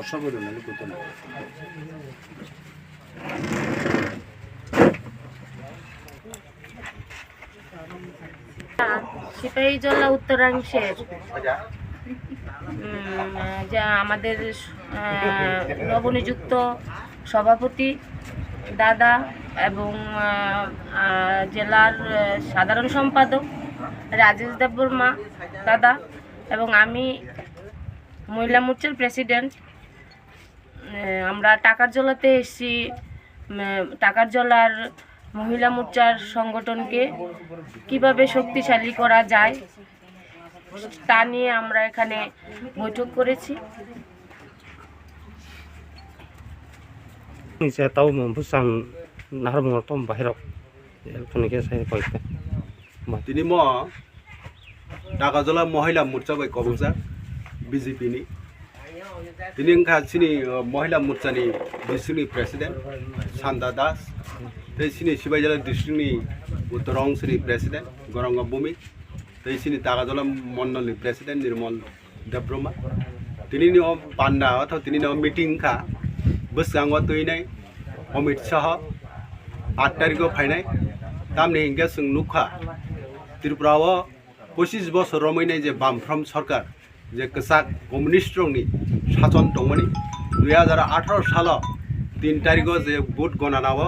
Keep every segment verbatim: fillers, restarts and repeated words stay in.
বর্ষা বদল নালে করতে না। সিপাহীজলা উত্তরাংশের, উম, যা আমাদের, আহ, নবনিযুক্ত সভাপতি দাদা এবং, আহ, আহ, জেলার, আহ, সাধারণ সম্পাদক রাজেশ দেববর্মা দাদা এবং আমি মহিলা মোর্চার প্রেসিডেন্ট। এ, আমরা টাকারজলাতে এসেছি, উম, টাকারজলার মহিলা মোর্চার সংগঠনকে কিভাবে শক্তিশালী করা যায়, তা নিয়ে আমরা এখানে বৈঠক করেছি। Ni se tau mung bwsang nahar mung tom bahirok. Tini mo Dagajala Mohila Morcha bai kobokjak B J P ni. Tini wngkha chini, uh, Mohila Morcha ni district ni president Santa Das, tei chini Sibaijala district ni Uttorong chini president Goranga Bhumik, tei chini Dagajala Mondol ni president Nirmal Debbarma. Tini ni o panda otho tini ni o meeting wngkha bwskango twinai Amit Shah aat tarikh o phainai. Tamni hinkhe chwng nukha Tripura o pochis bosor romwi nai je Bamfront sorkar, je kwchak communist rokni sason tongmani, dui hajar atharo salo tin tarikh o je vote gonana o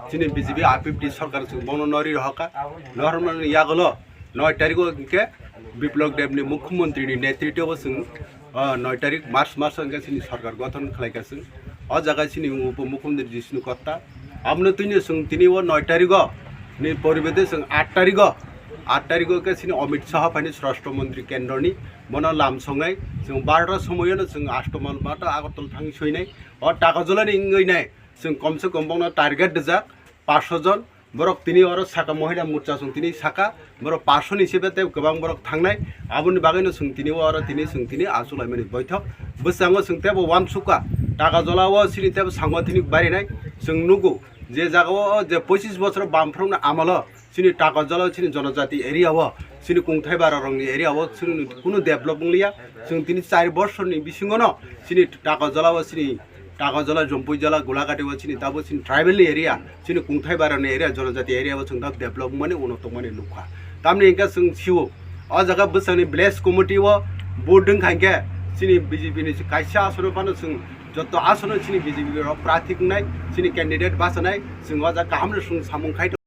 chini B J P I P F T sorkar chwng bono nori rohorkha. Normani yagulo noi tarikh o hinkhe Biplab Deb ni mukhyamantri ni netritwo o chwng, ah, noi tarikh March mas o hinkhe chini sorkar gothon khlaikha chwng. O jaga chini upo mukhyamantri Jishnu Kotta. Abono twino chwng tini o noi tarikh o ni poribede chwng aat tarikh o, aat tarikh o khe chini Amit Shah phaini Swarashtra Mantri kendro ni, bono lam songwi chwng barota somoyono chwng Astomol mata Agartala thang soinai. O Dagajala ni wngwi nai chwng komse kom bono target rijak paanch sho jon. Borok tini oro saka Mohila Morcha chwng tini saka, borok paanch sho ni sebe tei kwbang borok thangnai. Aboni bagwino chwng tini oro tini chwng tini achuk laimani boithok. Bwskango chwng teibo uansukha, Dagajala o chini teibo sango tini barinai. Chwng nugo je jaga o je pochis bosor Bamfront ni amolo chini Dagajala o chini jonojati area o, chini kungthai bara rokni area o chini kunu develop wngliya. Chwng tini char bosor ni bisingo no chini Dagajala o chini Dagajala, Jampuijala, Golagati o chini tabo chini tribal ni area, chini kungthai bara ni area, jonojati area o chwng tabo develop mani uno tongmani nukha. Tamni hinkhe chwng sio, o jaga bwsakni village committee o vote wngkha hinkhe chini B J P ni kaisa asono phano chwng joto asono chini B J P rok prathi wngnai, chini candidate bachanai, chwng o jaga kaham rw chwng samung khai.